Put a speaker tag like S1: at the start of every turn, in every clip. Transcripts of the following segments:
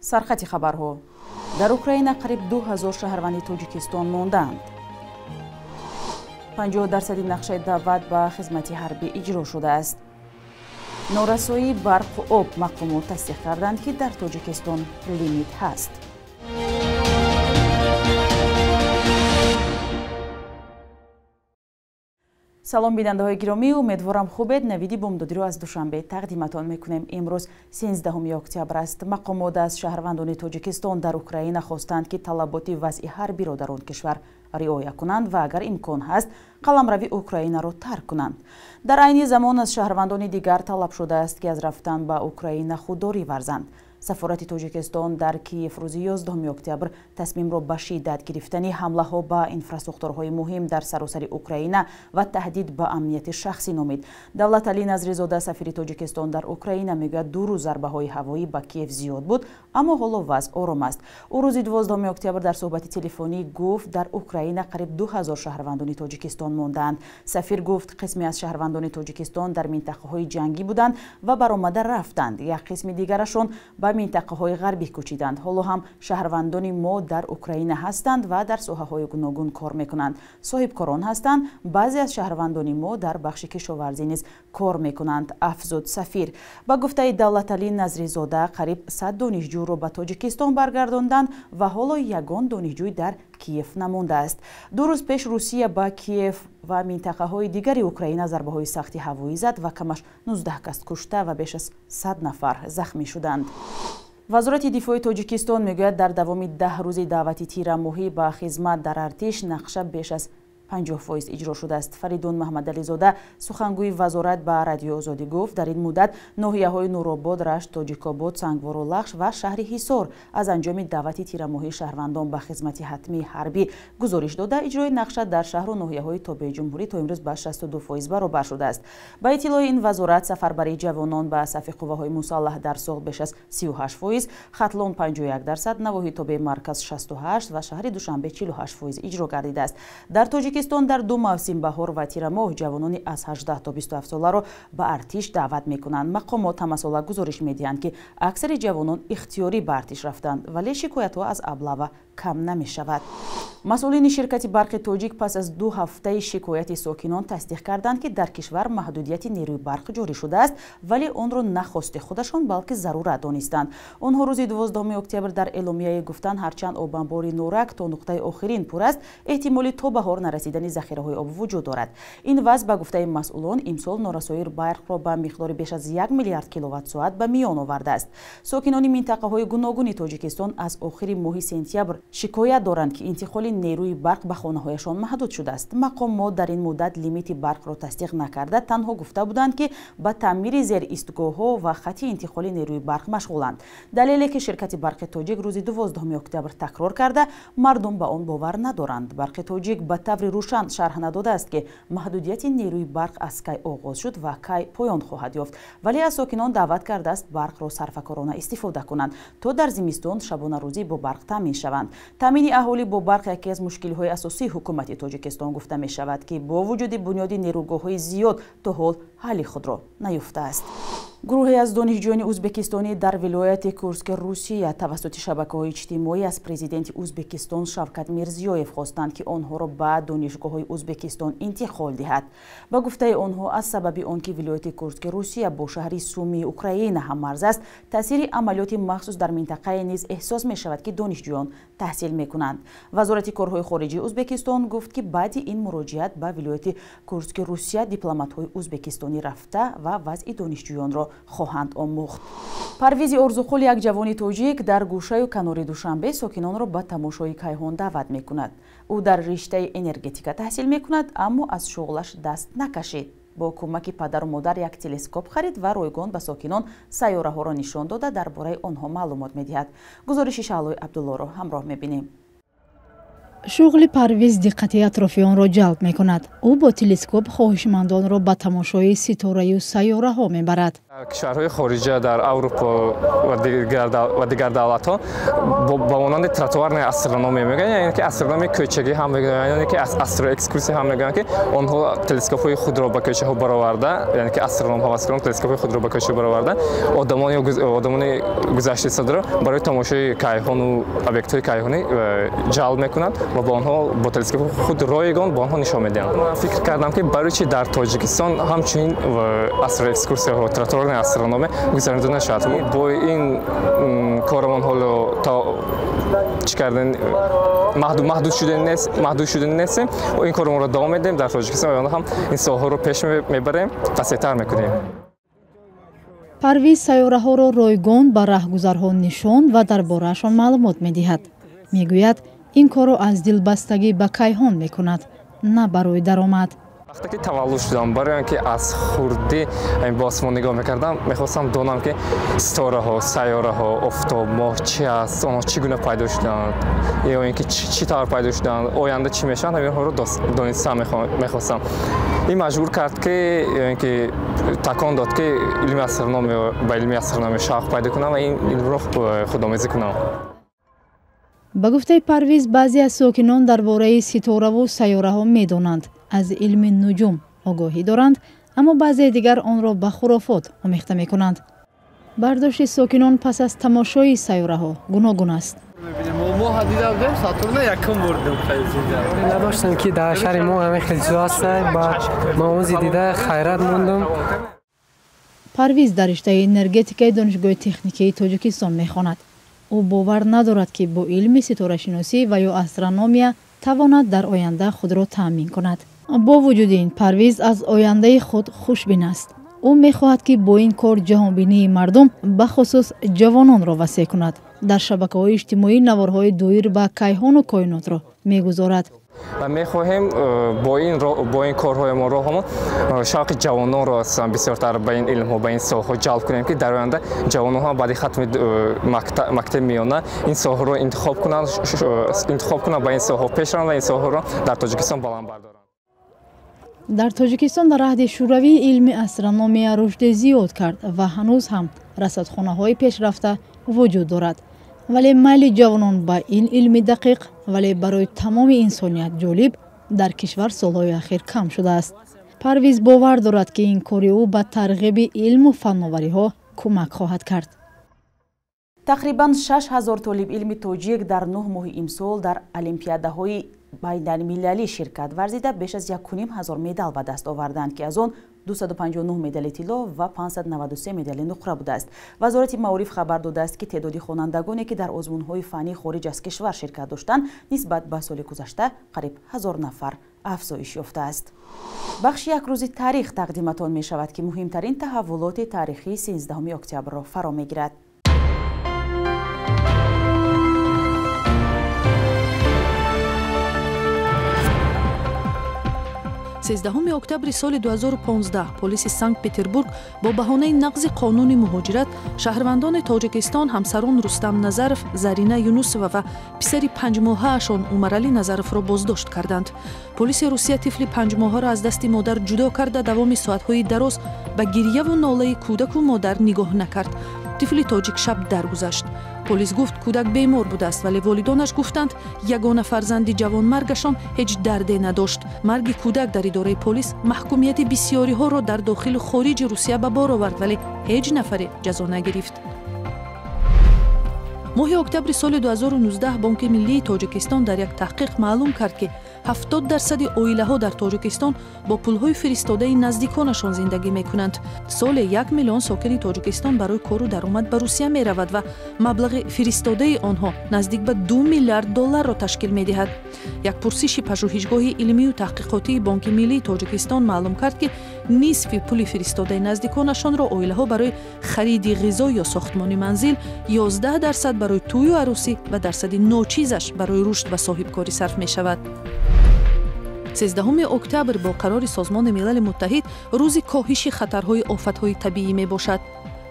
S1: Сархати хабарҳо. Дар Украина қариб 2000 шаҳрванди Тоҷикистон мондаанд. 50% нақшаи даъват ба хизмати ҳарбӣ иҷро шудааст. Норасоии барқу об, мақомот тасдиқ карданд, ки дар Тоҷикистон лимит ҳаст. Салом, бинандаҳои гиромӣ, умедворам, хубед. Навиди бомдодиро аз Душанбе тақдиматон мекунем. Имрӯз 13 октябр аст. Мақомот аз шаҳрвандони Тоҷикистон дар Украина хостанд, ки талаботи вазъи ҳарбиро дар он кишвар риоя кунанд ва агар имкон ҳаст, қаламрави Украинаро тарк кунанд. Дар айни замон аз шаҳрвандони дигар талаб шудааст, ки аз рафтан ба Украина худдорӣ варзанд. Сафорати Тоҷикистон дар Киев рӯзи 11 октябр тасмимро ба шиддат гирифтани ҳамлаҳо ба инфрасохторҳои муҳим дар саросари Украина ва таҳдид ба амнияти шахсӣ номид. Давлаталӣ Назризода, сафири Тоҷикистон дар Украина, мегӯяд, 2 рӯз зарбаҳои ҳавоӣ ба Киев зиёд буд, аммо ҳоло вазъ ором аст. Ӯ рӯзи 12 октябр дар суҳбати телефонӣ гуфт, дар Украина қариб 2000 шаҳрвандони Тоҷикистон мондаанд. Сафир гуфт, қисме аз шаҳрвандони Тоҷикистон дар минтақаҳои ҷангӣ буданд ва баромада рафтанд, як қисми дигарашон ба минтақаҳои ғарбӣ кӯчиданд. Ҳоло ҳам шаҳрвандони мо дар Украина ҳастанд ва дар соҳаҳои гуногун кор мекунанд. Соҳибкорон ҳастанд, баъзе аз шаҳрвандони мо дар бахши кишоварзӣ низ кор мекунанд, афзуд сафир. Ба гуфтаи Давлаталӣ Назризода, қариб 100 донишҷӯро ба Тоҷикистон баргардонданд ва ҳоло ягон донишҷӯй дар Киев намондааст. 2 рӯз пеш Русия ба Киев ва минтақаҳои дигари Украина зарбаҳои сахти ҳавоӣ зад ва камаш 19 кас кушта ва беш аз 100 нафар захмӣ шуданд. Вазорати дифои Тоҷикистон мегӯяд, дар давоми 10 рӯзи даъвати тирамоҳӣ ба хизмат дар артиш нақша беш аз 50% иҷро шудааст. Фаридун Маҳмадализода, сухангӯи вазорат, ба Радиои Озодӣ гуфт, дар ин муддат ноҳияҳои Нуробод, Рашт, Тоҷикобод, Сангвору Лахш ва шаҳри Ҳисор аз анҷоми даъвати тирамоҳии шаҳрвандон ба хизмати ҳатмии ҳарбӣ гузориш дода, иҷрои нақша дар шаҳру ноҳияҳои тобеи ҷумҳурӣ то имрӯз ба 62% баробар шудааст. Ба иттилои ин вазорат, сафарбарии ҷавонон ба сафи қувваҳои мусаллаҳ дар Суғд беш аз 38%, Хатлон 51%, навоҳии тобеи марказ 68 ва шаҳри Душанбе 48% иҷро гардидааст. Дар Тоҷикистон дар 2 мавсим, баҳор ва тирамоҳ, ҷавонони аз 18 то 27 соларо ба артиш даъват мекунанд. Мақомот ҳамасола гузориш медиҳанд, ки аксари ҷавонон ихтиёрӣ ба артиш рафтанд, вале шикоятҳо аз аблава кам намешавад. Масъулини ширкати барқи тоҷик пас аз 2 ҳафтаи шикояти сокинон тасдиқ карданд, ки дар кишвар маҳдудияти нерӯи барқ ҷорӣ шудааст, вале онро нахости худашон, балки зарурат донистанд. Онҳо рӯзи 12 октябр дар эъломияе гуфтанд, ҳарчанд обанбори Норак то нуқтаи охирин пур аст, эҳтимоли то баҳор нарасидани захираҳои об вуҷуд дорад. Ин вазъ, ба гуфтаи масъулон, имсол норасоии барқро ба миқдори беш аз 1 миллиард киловатт-соат ба миён овардааст. Сокинони минтақаҳои гуногуни Тоҷикистон аз охири моҳи сентябр шикоят доранд, ки интиқоли нерӯи барқ ба хонаҳояшон маҳдуд шудааст. Мақомот дар ин муддат лимити барқро тасдиқ накарда, танҳо гуфта буданд, ки ба таъмири зеристгоҳҳо ва хати интиқоли нерӯи барқ машғуланд. Далеле ки ширкати барқи тоҷик рӯзи 12 октябр такрор карда, мардум ба он бовар надоранд. Барқи тоҷик ба таври рӯшан шарҳ надодааст, ки маҳдудияти нерӯи барқ аз кай оғоз шуд ва кай поён хоҳад ёфт, вале аз сокинон даъват кардааст барқро сарфакорона истифода кунанд, то дар зимистон шабонарӯзӣ бо барқ таъмин шаванд. Таъмини аҳолӣ бо барқ яке аз мушкилиҳои асосии ҳукумати Тоҷикистон гуфта мешавад, ки бо вуҷуди бунёди нерӯгоҳҳои зиёд то ҳол ҳалли худро наёфтааст. Гурӯҳе аз донишҷӯёни ӯзбекистонӣ дар вилояти Курски Русия тавассути шабакаҳои иҷтимоӣ аз президенти Ӯзбекистон Шавкат Мирзиёев хостанд, ки онҳоро ба донишгоҳҳои Ӯзбекистон интиқол диҳад. Ба гуфтаи онҳо, аз сабаби он ки вилояти Курски Русия бо шаҳри Сумии Украина ҳаммарз аст, таъсири амалиёти махсус дар минтақае низ эҳсос мешавад, ки донишҷӯён таҳсил мекунанд. Вазорати корҳои хориҷии Ӯзбекистон гуфт, ки баъди ин муроҷиат ба вилояти Курски Русия дипломатҳои ӯзбекистонӣ рафта ва вазъи донишҷӯёнро хоҳанд омӯхт. Парвизи Орзуқул, як ҷавони тоҷик, дар гӯшаю канори Душанбе сокинонро ба тамошои кайҳон даъват мекунад. Ӯ дар риштаи энергетика таҳсил мекунад, аммо аз шуғлаш даст накашид. Бо кӯмаки падару модар як телескоп харид ва ройгон ба сокинон сайёраҳоро нишон дода, дар бораи онҳо маълумот медиҳад. Гузориши Шаҳлои Абдуллоро ҳамроҳ мебинем.
S2: Шуғли Парвиз диққати атрофиёнро ҷалб мекунад. Ӯ бо телескоп хоҳишмандонро ба тамошои ситораю сайёраҳо мебарад.
S3: Кишварҳои хориҷа дар Аврупо ва дигар давлатҳо ба монанди тротуарная астрономия мегӯянд, яъне ки астрономияи кӯчагӣ ҳам мегӯянд, яъне ки астроэкскурсия ҳам мегӯянд, ки онҳо телескопҳои худро ба кӯчаҳо бароварда, яъне ки астрономҳо ҳаваскорон телескопҳои худро ба кӯчаҳо бароварда, одамони гузаштаистодаро барои тамошои кайҳону объектҳои кайҳонӣ ҷалб мекунанд ва ба онҳо бо телескопи худ ройгон ба онҳо нишон медиҳанд. Ман фикр кардам, ки барои чи дар Тоҷикистон ҳамчунин астроэкскурсияҳо, тротуарная астрономия гузаронида нашавад. Бо ин корамон ҳоло то чӣ кардем, маҳдуд шудани нестем. Ин корамонро давом медиҳем дар Тоҷикистон, оянда ҳам ин соҳаҳоро пеш мебарем, васеътар мекунем.
S2: Парвиз сайёраҳоро ройгон ба раҳгузарҳо нишон ва дар бораашон маълумот медиҳад. Мегӯяд, ин корро аз дилбастагӣ ба кайҳон мекунад, на барои даромад.
S3: Вақте ки таваллуд шудам, барои он ки аз хурдӣ ба осмон нигоҳ мекардам, мехостам донам, ки ситораҳо, сайёраҳо, офтоб, моҳ чи аст, онҳо чӣ гуна пайдо шуданд, ё ин ки чӣ тавр пайдо шуданд, оянда чӣ мешаванд, ҳаминҳоро донистан мехостам. Ин маҷбур кард, ки ё ин ки такон дод, ки илми астрономия, ба илми астрономия шавқ пайдо кунам ва ин илмро худомезӣ кунам.
S2: Ба гуфтаи Парвиз, баъзе аз сокинон дар бораи ситораву сайёраҳо медонанд, аз илми нуҷум огоҳӣ доранд, аммо баъзеи дигар онро ба хурофот омехта мекунанд. Бардошти сокинон пас аз тамошои сайёраҳо гуногун аст.
S4: Надоштам, ки дар шаҳри мо ҳамин хел чизо ҳаст, баъд маомӯзи дида хайрат мондум.
S2: Парвиз дар риштаи энергетикаи Донишгоҳи техникии Тоҷикистон мехонад. Ӯ бовар надорад, ки бо илми ситорашиносӣ ва ё астрономия тавонад дар оянда худро таъмин кунад. Бо вуҷуди ин, Парвиз аз ояндаи худ хушбин аст. Ӯ мехоҳад, ки бо ин кор ҷаҳонбинии мардум, бахусус ҷавононро васеъ кунад. Дар шабакаҳои иҷтимоӣ наворҳои доир ба кайҳону коинотро мегузорад.
S3: Ва мехоҳем бо ин корҳои мо, роҳамон, шавқи ҷавононро бисёртар ба ин илмҳо, ба ин соҳаҳо ҷалб кунем, ки дар оянда ҷавононҳо баъди хатми мактаби миёна ин соҳаҳоро интихоб кунанд, ба ин соҳаҳо пеш раванд ва ин соҳаҳоро дар Тоҷикистон баланд бардоранд.
S2: Дар Тоҷикистон дар аҳди Шӯравӣ илми астрономия рушди зиёд кард ва ҳанӯз ҳам расадхонаҳои пешрафта вуҷуд дорад. Вале майли ҷавонон ба ин илми дақиқ, вале барои тамоми инсоният ҷолиб, дар кишвар солҳои ахир кам шудааст. Парвиз бовар дорад, ки ин кори ӯ ба тарғиби илму фанновариҳо кӯмак хоҳад кард.
S1: Тақрибан 6000 толибилми тоҷик дар 9 моҳи имсол дар олимпиадаҳои байналмилалӣ ширкат варзида, беш аз 1500 медал ба даст оварданд, ки аз он 259 медали тилло ва 593 медали нуқра будааст. Вазорати маориф хабар додааст, ки теъдоди хонандагоне, ки дар озмунҳои фаннӣ хориҷ аз кишвар ширкат доштанд, нисбат ба соли гузашта қариб 1000 нафар афзоиш ёфтааст. Бахши якрӯзи таърих тақдиматон мешавад, ки муҳимтарин таҳаввулоти таърихии 13 октябрро фаро мегирад.
S5: 13 октябри соли 2015 полиси Санкт-Петербург бо баҳонаи нақзи қонуни муҳоҷират шаҳрвандони Тоҷикистон, ҳамсарон Рустам Назаров, Зарина Юнусова ва писари панҷмоҳаашон Умаралӣ Назаровро боздошт карданд. Полиси Русия тифли панҷмоҳаро аз дасти модар ҷудо карда, давоми соатҳои дароз ба гирьяву нолаи кӯдаку модар нигоҳ накард. Тифли тоҷик шаб даргузашт. Полис гуфт, кӯдак бемор будааст, вале волидонаш гуфтанд, ягона фарзанди ҷавонмаргашон ҳеҷ дарде надошт. Марги кӯдак дар идораи полис маҳкумияти бисёриҳоро дар дохилу хориҷи Русия ба бор овард, вале ҳеҷ нафаре ҷазо нагирифт. Моҳи октябри соли 2019 Бонки миллии Тоҷикистон дар як таҳқиқ маълум кард, ки 70% оилаҳо дар Тоҷикистон бо пулҳои фиристодаи наздиконашон зиндагӣ мекунанд. Соле 1 миллион сокини Тоҷикистон барои кору даромад ба Русия меравад ва маблағи фиристодаи онҳо наздик ба 2 миллиард долларро ташкил медиҳад. Як пурсиши пажӯҳишгоҳи илмию таҳқиқотии Бонки миллии Тоҷикистон маълум кард, ки нисфи пули фиристодаи наздиконашонро оилаҳо барои хариди ғизо ё сохтмони манзил, 11% барои тӯю арӯсӣ ва дарсади ночизаш барои рушд ва соҳибкорӣ сарф мешавад. 13 октябр бо қарори Созмони Милали Муттаҳид рӯзи коҳиши хатарҳои офатҳои табиӣ мебошад.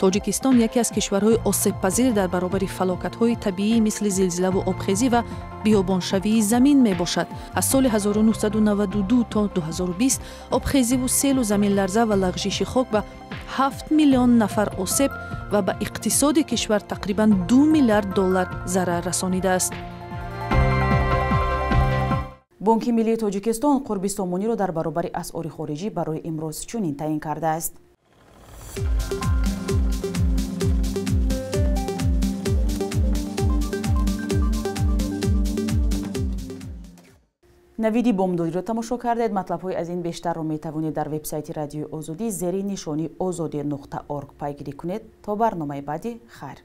S5: Тоҷикистон яке аз кишварҳои осебпазир дар баробари фалокатҳои табиӣ мисли зилзилаву обхезӣ ва биёбоншавии замин мебошад. Аз соли 1992 то 2020 обхезиву селу заминларза ва лағжиши хок ба 7 миллион нафар осеб ва ба иқтисоди кишвар тақрибан 2 миллиард доллар зарар расонидааст.
S1: Бонки миллии Тоҷикистон қурби сомониро дар баробари асъори хориҷӣ барои имрӯз чунин таъин кардааст. Навиди бомдодиро тамошо кардед. Матлабҳои аз ин бештарро метавонед дар вебсайти Радиои Озодӣ зери нишони озодӣ.орг пайгирӣ кунед. То барномаи баъдӣ хайр.